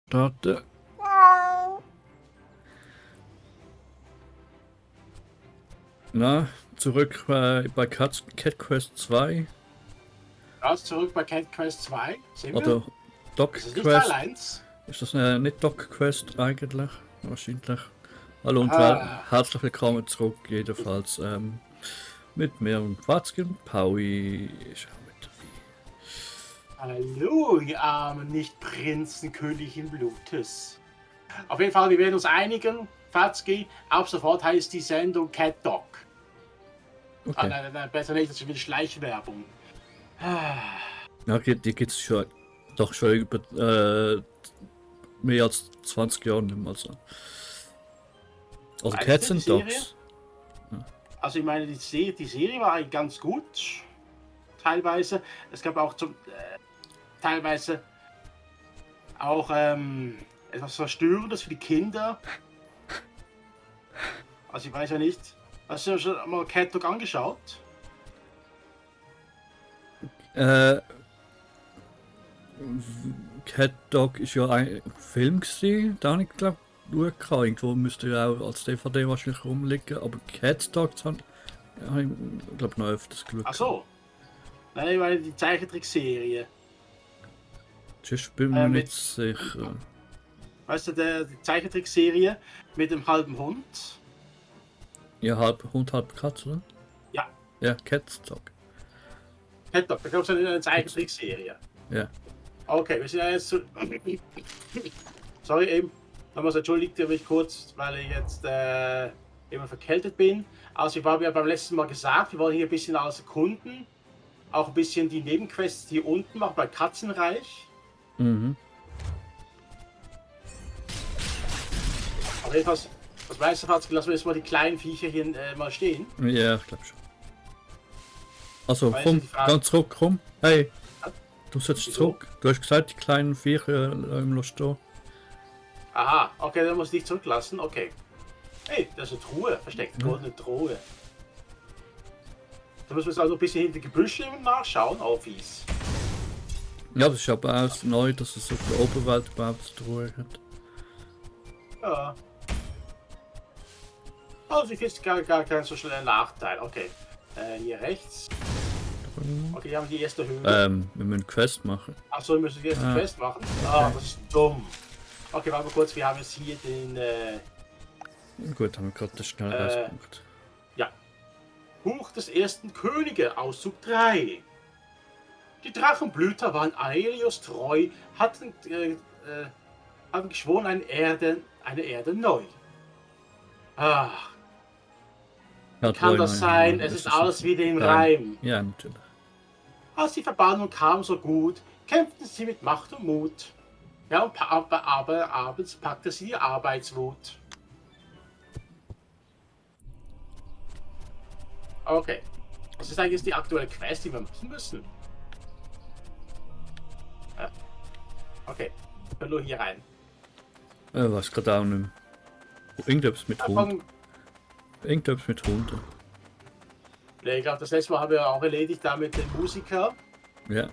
Starten. Na, zurück bei Cat Quest 2 Raus zurück bei Cat Quest 2. Sehen wir? oder Doc Das ist nicht Quest. Teil 1. Ist das nicht Doc Quest eigentlich? Wahrscheinlich. Hallo und Ah. herzlich willkommen zurück, jedenfalls mit mir und Watzke und Paui ist auch mit dabei. Hallo, ihr armen nicht Prinzenkönigin Blutes. Auf jeden Fall, wir werden uns einigen, Fatzki, ab sofort heißt die Sendung Cat Dog. Okay. Nein, besser nicht, das ist wieder Schleichwerbung. Ja, die gibt es schon, doch schon über mehr als 20 Jahre nicht mehr. Also Weißt Cats du, die and Serie? Dogs. Also ich meine, die Serie war eigentlich ganz gut, teilweise. Es gab auch teilweise auch etwas Verstörendes für die Kinder. Also ich weiß ja nicht. Hast du schon mal Cat Dog angeschaut? Cat Dog ist ja ein Film gewesen, da habe ich glaube durchgekommen. Irgendwo müsste ja auch als DVD wahrscheinlich rumliegen, aber Cat Dogs habe ich glaube noch öfters geschaut. Ach so. Nein, ich meine die Zeichentrickserie. Sonst bin ich mir mit- nicht sicher. Weißt du, die Zeichentrickserie mit dem halben Hund? Ja, halb Hund, halb Katze, oder? Ja. Ja, Cat Dog. Cat Dog, da gab es eine Zeichentrickserie. Ja. Okay, wir sind ja jetzt zu... Sorry eben, damals entschuldigt ihr mich kurz, weil ich jetzt immer verkältet bin. Also ich habe ja beim letzten Mal gesagt, wir wollen hier ein bisschen alles erkunden. Auch ein bisschen die Nebenquests hier unten machen, bei Katzenreich. Mhm. Aber jedenfalls, was meinst du, Fatzke, lassen wir jetzt mal die kleinen Viecher hier mal stehen. Ja, ich glaube schon. Also, Weißt du, komm, die Frage- ganz zurück, komm. Hey, Ja? du sollst Wieso? zurück. Du hast gesagt, die kleinen Viecher im Lostro. Aha, okay, dann muss ich dich zurücklassen, okay. Hey, das ist eine Truhe, versteckte goldene Truhe. Da müssen wir jetzt also ein bisschen hinter die Gebüsche nachschauen, oh fies. Ja, das ist aber auch neu, dass es auf der Oberwelt überhaupt zu Ruhe hat. Ja. Also ich finde gar kein so schneller Nachteil. Okay. Hier rechts. Okay, hier haben wir die erste Höhle. Wir müssen Quest machen. Achso, wir müssen die erste Ah. Quest machen. Ah, das ist dumm. Okay, warte mal kurz, wir haben jetzt hier den Gut, haben wir gerade den Schnellreispunkt. Buch des ersten Könige, Auszug 3. Die Drachenblüter waren Aelios treu, hatten geschworen, eine Erde neu. Ach, Ja, kann treu, das nein, sein? nein, Es ist das alles wieder im Reim. Reim. Ja, natürlich. Als die Verbannung kam so gut, kämpften sie mit Macht und Mut. Ja, und aber abends packte sie die Arbeitswut. Okay. Was ist eigentlich die aktuelle Quest, die wir machen müssen? Ja. Okay. Ich will nur hier rein. Was gerade auch nicht mehr. Irgendetwas mit Hund. Anfangen. Irgendetwas mit Hund. Nee, ich glaube, das letzte Mal haben wir auch erledigt da mit dem Musiker, Ja.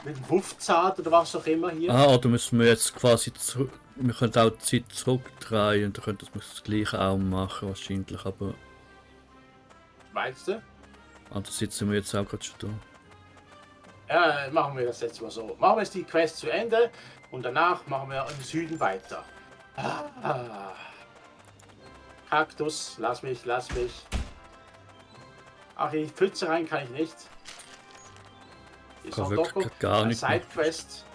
mit dem Wuffzart oder was auch immer hier. Ah, oder müssen wir jetzt quasi zurück. Wir können auch die Zeit zurückdrehen und dann könnten wir das gleiche auch machen wahrscheinlich, aber Meinst du? andererseits sind wir jetzt auch gerade schon da. Ja, machen wir das jetzt mal so. Machen wir jetzt die Quest zu Ende und danach machen wir im Süden weiter. Ah. Kaktus, lass mich. Ach, in die Pfütze rein kann ich nicht. Ist Kann noch wirklich doch gar eine nicht Sidequest.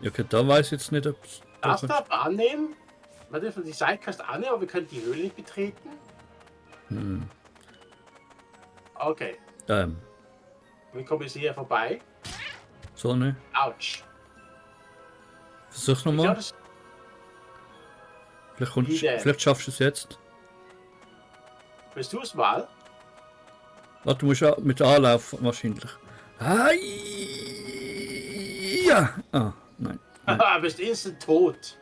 Ja, okay, da weiß ich jetzt nicht, ob es. Das darf man annehmen. Wir dürfen die Sidequest annehmen, aber wir können die Höhle nicht betreten. Okay, wir kommen jetzt hier vorbei. So, ne? Autsch. Versuch Ich glaub, nochmal. das- Vielleicht, Wie denn? vielleicht schaffst du es jetzt. Willst du es mal? Warte, du musst auch mit Anlauf wahrscheinlich. Hi! Ja! Ah, nein. Haha, bist instant tot.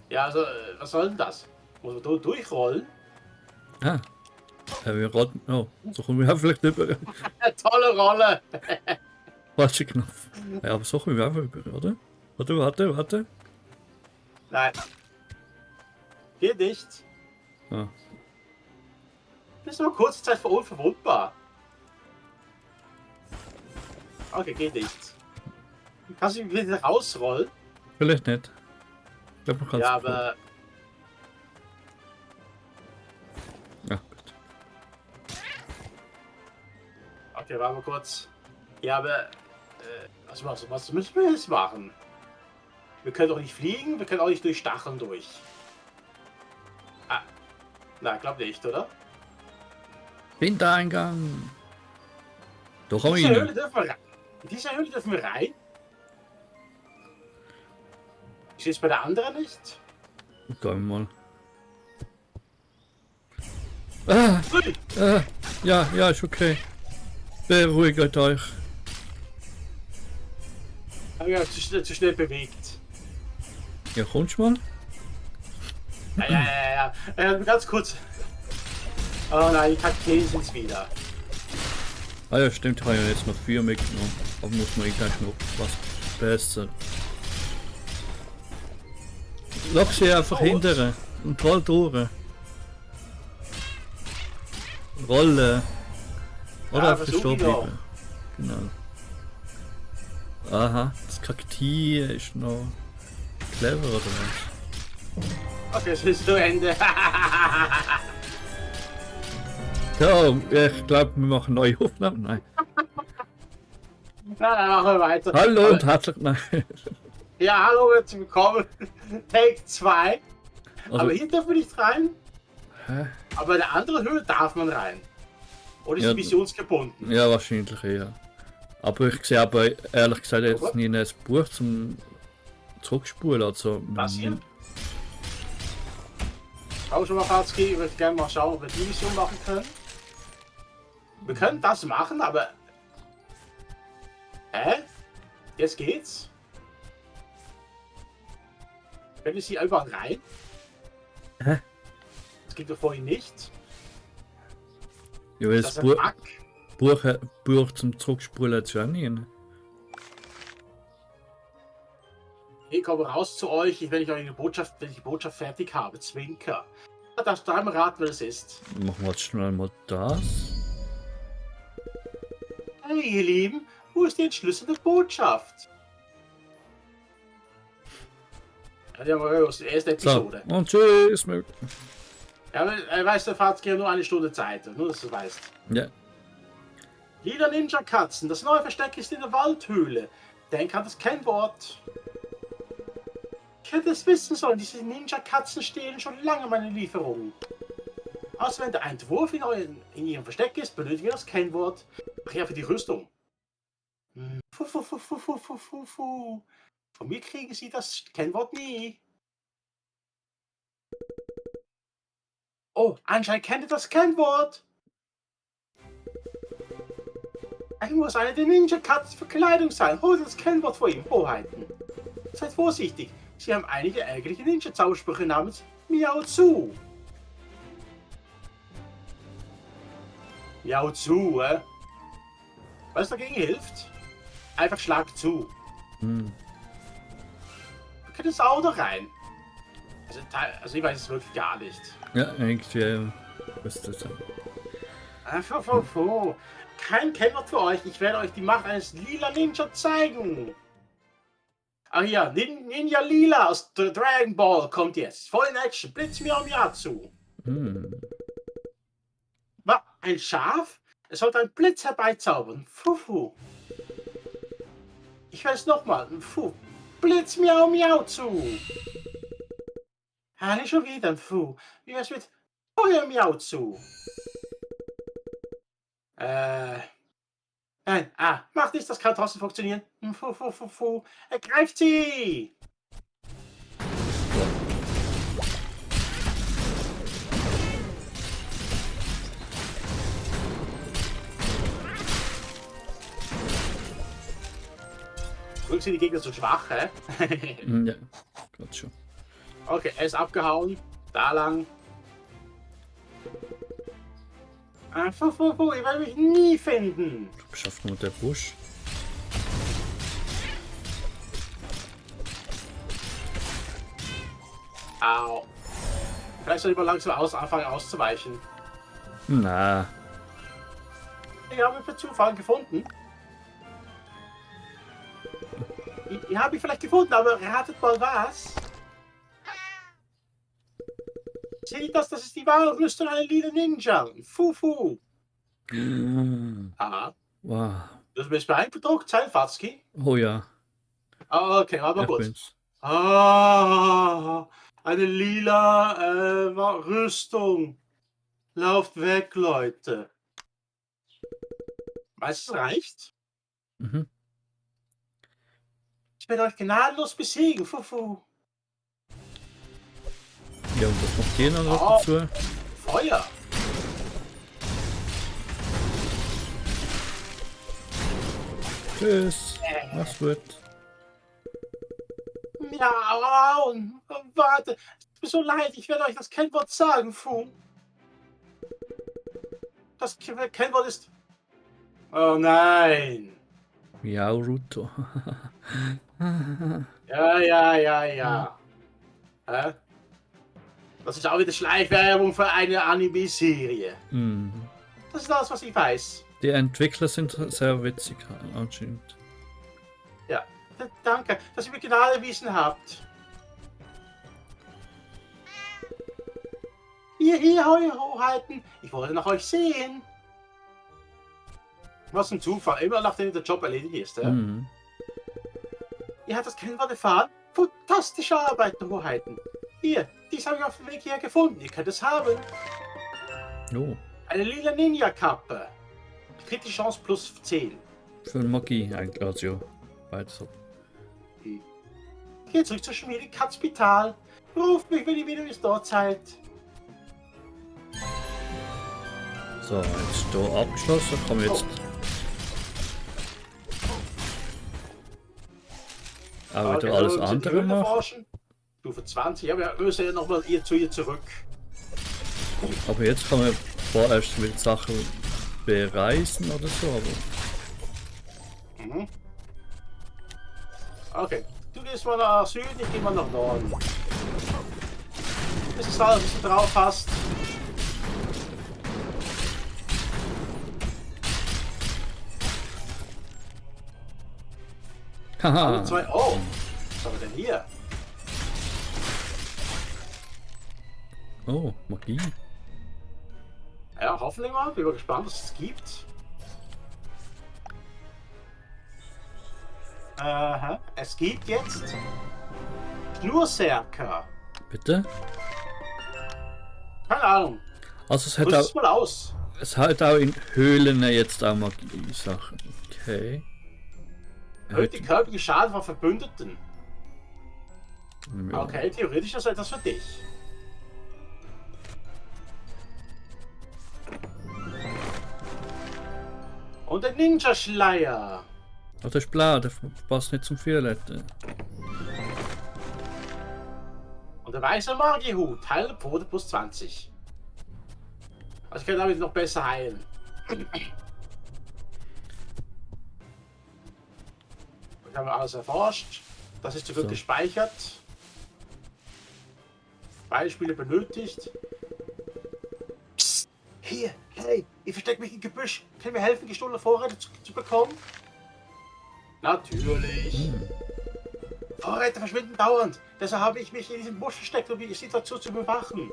Ja, also, was soll denn das? Muss man da durchrollen? Ah. Wir raten. Oh, so kommen wir ja vielleicht über. Tolle Rolle! Falscher Knopf. Ja, aber so können wir auch über, oder? Warte. Nein. Geht nicht. Ah. Bist nur kurze Zeit für unverwundbar. Okay, geht nicht. Kannst du ihn wieder rausrollen? Vielleicht nicht. Ich glaube, man kann Ja, aber... Ja, gut. Okay, warte mal kurz. Ja, aber... was müssen wir jetzt machen? Wir können doch nicht fliegen, wir können auch nicht durch Stacheln durch. Ah. Na, glaub nicht, oder? Hintereingang. Doch In auch dieser rein. Höhle dürfen wir rein. In dieser Höhle dürfen wir rein? Ist jetzt bei der anderen nicht? Gehen wir mal. Ah, Ui. ja, ist okay. Beruhigt euch. Haben wir zu schnell bewegt. Ja, kommst du mal? Ja. Ganz kurz. Oh nein, die Kakteen sind's wieder. Ah ja, stimmt, ich habe ja jetzt noch 4 mitgenommen. Aber muss man gleich noch was besser. Lock sie einfach Oh. hinterher und roll durch. Rollen. Oder Ja, einfach versuch stehen ich noch. bleiben. Genau. Aha, das Kakteen ist noch clever oder was? Okay, es ist zu Ende. Ja, ich glaube, wir machen neue Aufnahmen. Nein. Dann machen wir weiter. Hallo Aber, und herzlich. Nein. ja, hallo, herzlich willkommen. Take 2. Also, Aber hier dürfen wir nicht rein. hä? Aber in der anderen Höhle darf man rein. Oder ist Ja, die missionsgebunden? Ja, wahrscheinlich eher. Aber ich sehe aber ehrlich gesagt jetzt nie ein Buch zum Zurückspulen. Also, Was hier? Schau schon mal, Farzki, ich würde gerne mal schauen, ob wir die Mission machen können. Wir können das machen, aber... Hä? Jetzt geht's? Können Sie überall rein? Hä? Das ging doch vorhin nicht. Ja, weil Ist das das ein Bug? Buch zum Zurückspulen hat es ja auch nie. Ich komme raus zu euch, wenn ich die Botschaft fertig habe. Zwinker. Das dreimal raten, wer es ist. Machen wir jetzt schnell mal das. Hey, ihr Lieben, wo ist die entschlüsselte Botschaft? Ja, die haben wir aus der ersten So, Episode. und tschüss. Ja, aber weißt du, Fahrtski hat nur eine Stunde Zeit, nur dass du weißt. Ja, Lila Ninja-Katzen, das neue Versteck ist in der Waldhöhle. Denk an das Kennwort. Ich hätte es wissen sollen, diese Ninja-Katzen stehlen schon lange meine Lieferungen. Also wenn der Entwurf in ihrem Versteck ist, benötigen wir das Kennwort. Ach ja, für die Rüstung. Fu. Von mir kriegen sie das Kennwort nie. Oh, anscheinend kennt ihr das Kennwort. Es muss eine der Ninja-Katzen Verkleidung sein. Holt das Kennwort vor ihm, Hoheiten. Seid vorsichtig. Sie haben einige ärgerliche Ninja-Zaubersprüche namens Miau Zu. Miau Zu, Was dagegen hilft? Einfach Schlag zu. Wir können das Auto rein. Also ich weiß es wirklich gar nicht. ja, irgendwie. Was ist das denn? Kein Kennwort für euch. Ich werde euch die Macht eines lila Ninja zeigen. Ach ja, Ninja Lila aus Dragon Ball kommt jetzt. Voll in Action. Blitz mir am Jahr zu. Was? Ein Schaf? Es sollte einen Blitz herbeizaubern. Fufu. Ich werde es nochmal. Fu. Blitz miau miau zu. Nicht schon wieder ein Fu. Wie wär's mit Feuer miau zu? Nein. Macht nichts, das kann trotzdem funktionieren. Fu. Ergreift sie! Übrigens sind die Gegner so schwach, hä? Ja, gerade schon. Okay, er ist abgehauen. Da lang. Fu, ihr werdet mich nie finden. Du schaffst nur der Busch. Au. Vielleicht soll ich mal langsam anfangen auszuweichen. Na, Ich habe ihn per Zufall gefunden. Ich habe ihn vielleicht gefunden, aber ratet mal was. Seht das? Das ist die wahre Rüstung einer lila Ninja. Fufu. Aha. wow. Das müsste beeindruckt sein, Fatski. Oh ja, Ah, okay, warte mal ich kurz. bin's. Ah, eine lila Rüstung. Lauft weg, Leute. Weißt du, es reicht? Mhm. Ich werde euch gnadenlos besiegen. Fufu. Ja, und was macht ihr noch Oh. dazu? Feuer. Tschüss, mach's gut. Ja, warte. Es tut mir so leid, ich werde euch das Kennwort sagen, Fu. Das Kennwort ist... Oh nein. Miau, Ruto. Ja. Hä? Das ist auch wieder Schleichwerbung für eine Anime-Serie. Mhm. Das ist alles, was ich weiß. Die Entwickler sind sehr witzig anscheinend. Ja, danke, dass ihr mir genau erwiesen habt. Hier, eure Hoheiten. Ich wollte nach euch sehen. Was ein Zufall, immer nachdem der Job erledigt ist. Mhm. Ihr habt das Kennwort erfahren. Fantastische Arbeit, Hoheiten. Hier, dies habe ich auf dem Weg hierher gefunden. Ihr könnt es haben. Oh, Eine lila Ninja-Kappe. Kritische Chance plus 10. für Magie eigentlich, also beides so. Geht zurück zur Schmiede Katzspital. Ruft mich, wenn ihr wieder dort seid. So, jetzt da abgeschlossen, kann man jetzt auch wieder alles andere machen. Stufe 20, ja, wir müssen ja nochmal zu ihr zurück. Aber jetzt kann man vorerst mit Sachen bereisen oder so, aber Mhm. Okay, du gehst mal nach Süden, ich gehe mal nach Norden. Das ist alles, was du drauf hast. haha. Oh, was haben wir denn hier? Oh, Magie. Ja, hoffentlich mal. Bin mal gespannt, was es gibt. Aha. Es gibt jetzt Schnurserker. Bitte? Keine Ahnung. Also Rüst es mal aus. es hat auch in Höhlen jetzt auch Magie-Sachen. Okay. Erhöht die körperliche Schaden von Verbündeten. Ja. Okay, theoretisch ist das etwas für dich. Und der Ninja-Schleier. Oh, das ist blau, der passt nicht zum Violetten. Und der weiße Magierhut. Heilen Pfote plus 20. Also ich kann damit noch besser heilen. Ich habe alles erforscht. Das ist zum Glück So. gespeichert. Beide Spiele benötigt. Psst, hier, hey, ich verstecke mich im Gebüsch. Können wir helfen, gestohlene Vorräte zu bekommen? Natürlich. Vorräte verschwinden dauernd. Deshalb habe ich mich in diesem Busch versteckt, um die Situation zu überwachen.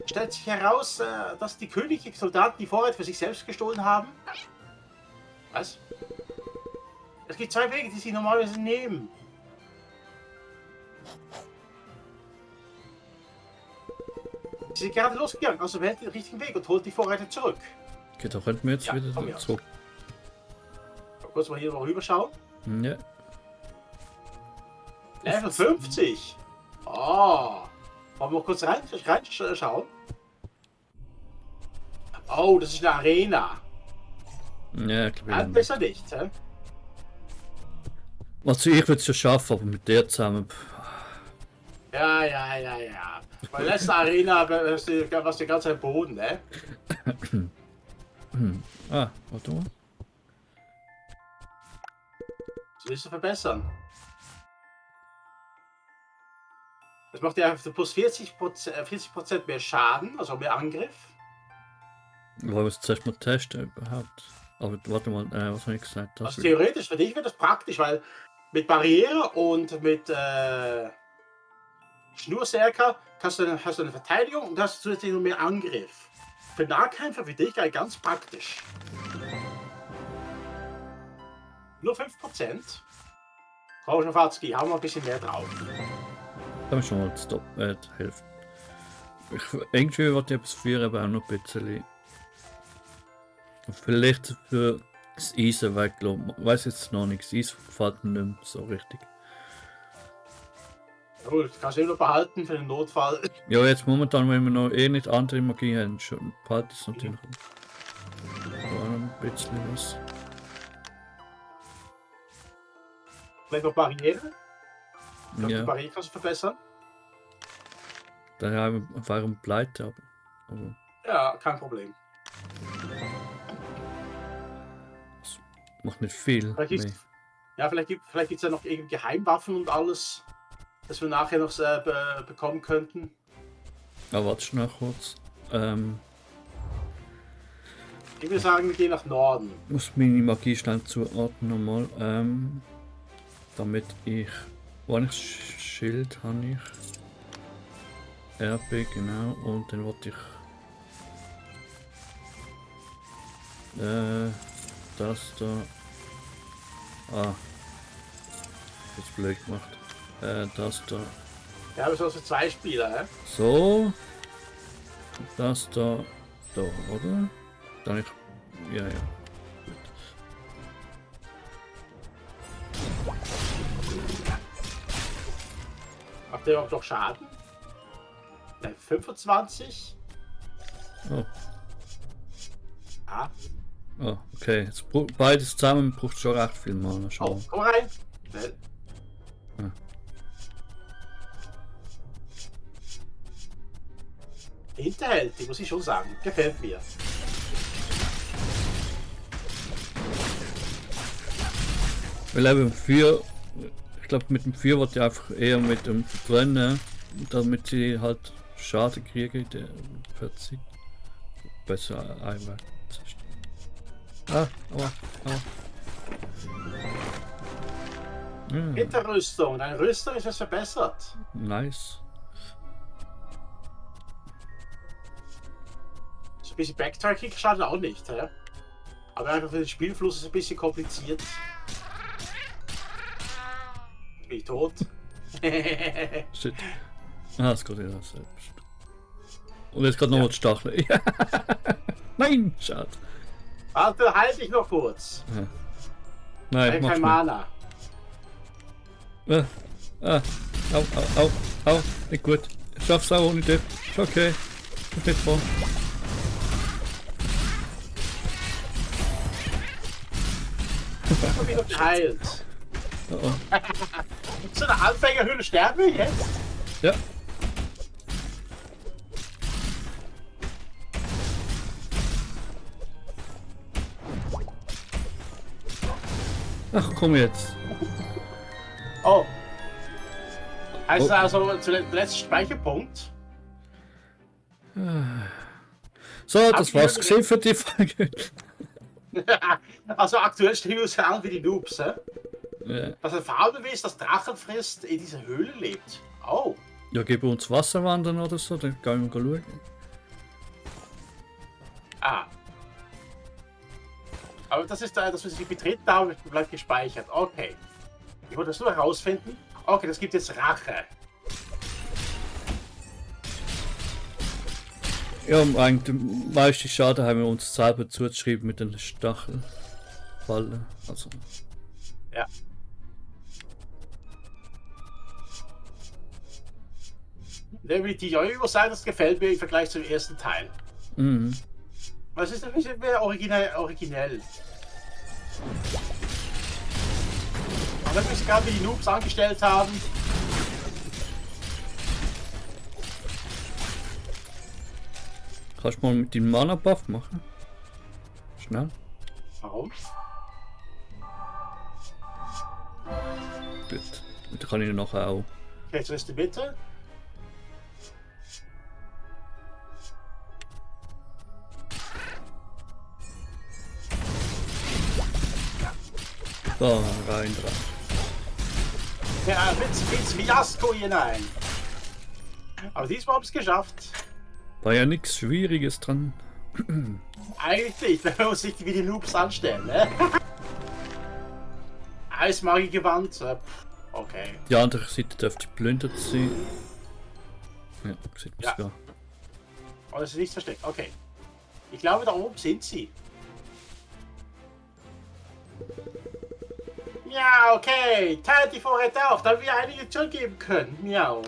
Stellt sich heraus, dass die königlichen Soldaten die Vorräte für sich selbst gestohlen haben. Was? Es gibt zwei Wege, die sie normalerweise nehmen. Sie sind gerade losgegangen, also wählt den richtigen Weg und holt die Vorräte zurück. Okay, da könnten wir jetzt Ja, wieder komm her. zurück. Kurz mal hier mal rüberschauen. Ja. Level 50. Oh. Wollen wir mal kurz reinschauen? Oh, das ist eine Arena. Ja, klar. Besser nicht, hä? Also ich würde es ja schaffen, aber mit der zusammen. Ja. Bei der letzten Arena warst du die ganze Zeit am Boden, ne? Ah, warte mal. Das willst du verbessern. Das macht ja plus 40% mehr Schaden, also mehr Angriff. Wollen wir es zuerst mal testen überhaupt? Aber warte mal, was habe ich gesagt? Das Also theoretisch für dich wäre das praktisch, weil mit Barriere und mit Schnurserker hast du eine Verteidigung und hast zusätzlich noch mehr Angriff. Für Nahkämpfer für dich ganz praktisch. Nur 5%. Brauchen wir Fahrtski, haben wir ein bisschen mehr drauf. Kann ich schon mal helfen. Irgendwie wird etwas führen, aber auch noch ein bisschen. Vielleicht für das Eisen weglassen. Ich weiß jetzt noch nichts. Das Eis gefällt mir nicht mehr so richtig. Gut, kannst du immer behalten für den Notfall. Ja, jetzt momentan, wenn wir noch nicht andere Magie haben, schon behalte ich es natürlich. Da noch ein bisschen was. Vielleicht noch Barriere. Ich glaube, Ja, die Barriere kannst du verbessern. da waren pleite, aber Ja, kein Problem. macht nicht viel. Vielleicht Nee. gibt's, ja, vielleicht gibt's ja noch irgendwie Geheimwaffen und alles, das wir nachher noch bekommen könnten. Aber warte schnell kurz. Ich würde sagen, wir gehen nach Norden. Muss meine Magie schnell zuordnen nochmal. Damit ich. Wo ich Schild habe ich. RP, genau. Und dann wollte ich. Das da. Ah. Das ist blöd gemacht. Das da. Ja, aber so für 2 Spieler, hä? So. Das da. Da, oder? Dann ich. Ja, ja. Macht der überhaupt noch Schaden? Ne, 25? Oh. Ah. Oh, okay. Jetzt beides zusammen braucht schon recht viel Mana. Oh, Schon. komm rein. Schnell. Ja. Hinterhältig, muss ich schon sagen. Gefällt mir. Weil eben für. Ich glaube, mit dem Feuer wird ja einfach eher mit dem Verbrennen, damit sie halt Schaden kriegen, der verzieht. Besser einweg. Ah, aua. Ja, Hinterrüstung. Deine Rüstung ist jetzt verbessert. nice. So ein bisschen Backtracking schadet auch nicht, hä? Aber einfach für den Spielfluss ist es ein bisschen kompliziert. Bin ich tot? Shit. Ah, es geht ja selbst. Und jetzt gerade noch die Stacheln. Nein, schade. Warte, halt dich noch kurz. Nein, mach Kein nicht. Mana. Au, nicht gut. Ich schaff's auch ohne dich. Ist okay. Ist nicht vor. Ich bin wieder geheilt. Oh, oh. So eine Anfängerhöhle sterben wir jetzt? Ja. Ach, komm jetzt. Oh. Heißt Oh. das also zuletzt Speicherpunkt? So, das Habt war's ihr- gesehen für die Folge. Also aktuell stehen wir uns an wie die Noobs, hä? Ja, Dass ein Fabelwesen, das Drachen frisst, in dieser Höhle lebt. Oh. ja, geben uns Wasser wandern oder so, dann gehen wir schauen. Ah. Aber das ist da, dass wir sich betreten haben, bleibt gespeichert. Okay. Ich wollte das nur herausfinden. Okay, das gibt jetzt Rache. Ja, eigentlich den meisten Schaden haben wir uns selber zugeschrieben mit den Stachelfallen. Also, Ja. Definitiv. Ja, ich muss sagen, das gefällt mir im Vergleich zum ersten Teil. Was ist ein bisschen mehr originell. Aber wenn wir gerade wie die Noobs angestellt haben. kannst du mal mit dem Mana-Buff machen? Schnell. Warum? Gut. Und dann kann ich nachher auch. Okay, zuerst die Mitte. Da, rein dran. Ja, ins Fiasko hinein. Aber diesmal haben wir es geschafft. War ja nichts Schwieriges dran. Eigentlich nicht, wenn wir uns nicht wie die Noobs anstellen, ne? Eismagiegewand. Okay. Die andere Seite dürfte geplündert sein. Ja, sieht man Ja. sogar. Aber es ist nichts versteckt. Okay. Ich glaube, da oben sind sie. Ja, okay. Teilt die Vorräte auf, damit wir einige zurückgeben können. Miau.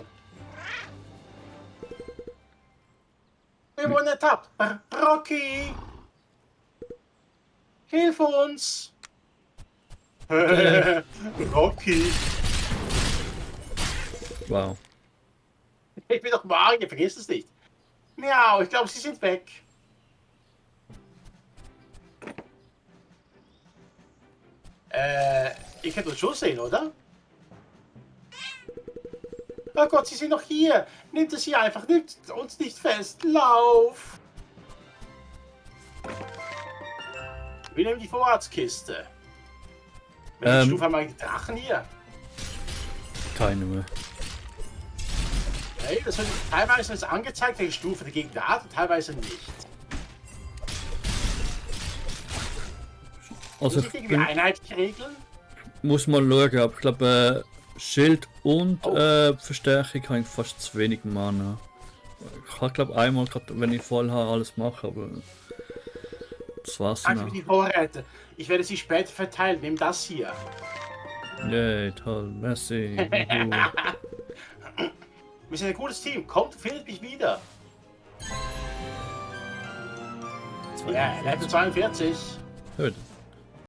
Wir wurden ertappt. Rocky! Hilf uns! Rocky! Wow. Ich bin doch Mario, vergiss es nicht. Miau, ich glaube, sie sind weg. Ich hätte uns schon sehen, oder? Oh Gott, sie sind noch hier. Nimmt es hier einfach, nimmt uns nicht fest. Lauf! Wir nehmen die Vorratskiste. Welche Stufe haben wir eigentlich Drachen hier? Keine mehr. Okay, das wird teilweise ist angezeigt, welche Stufe der Gegner hat und teilweise nicht. Also Sind irgendwie einheitliche Regeln? muss mal schauen, aber ich glaube Schild und Verstärkung habe ich fast zu wenig Mana. Ich kann glaube einmal, wenn ich voll habe, alles machen, aber das war's Danke dann für die Vorräte. Ich werde sie später verteilen. Nimm das hier. auch. Yay, toll, merci. Wir sind ein gutes Team. Kommt, findet mich wieder. Ja, Level 42. Hört.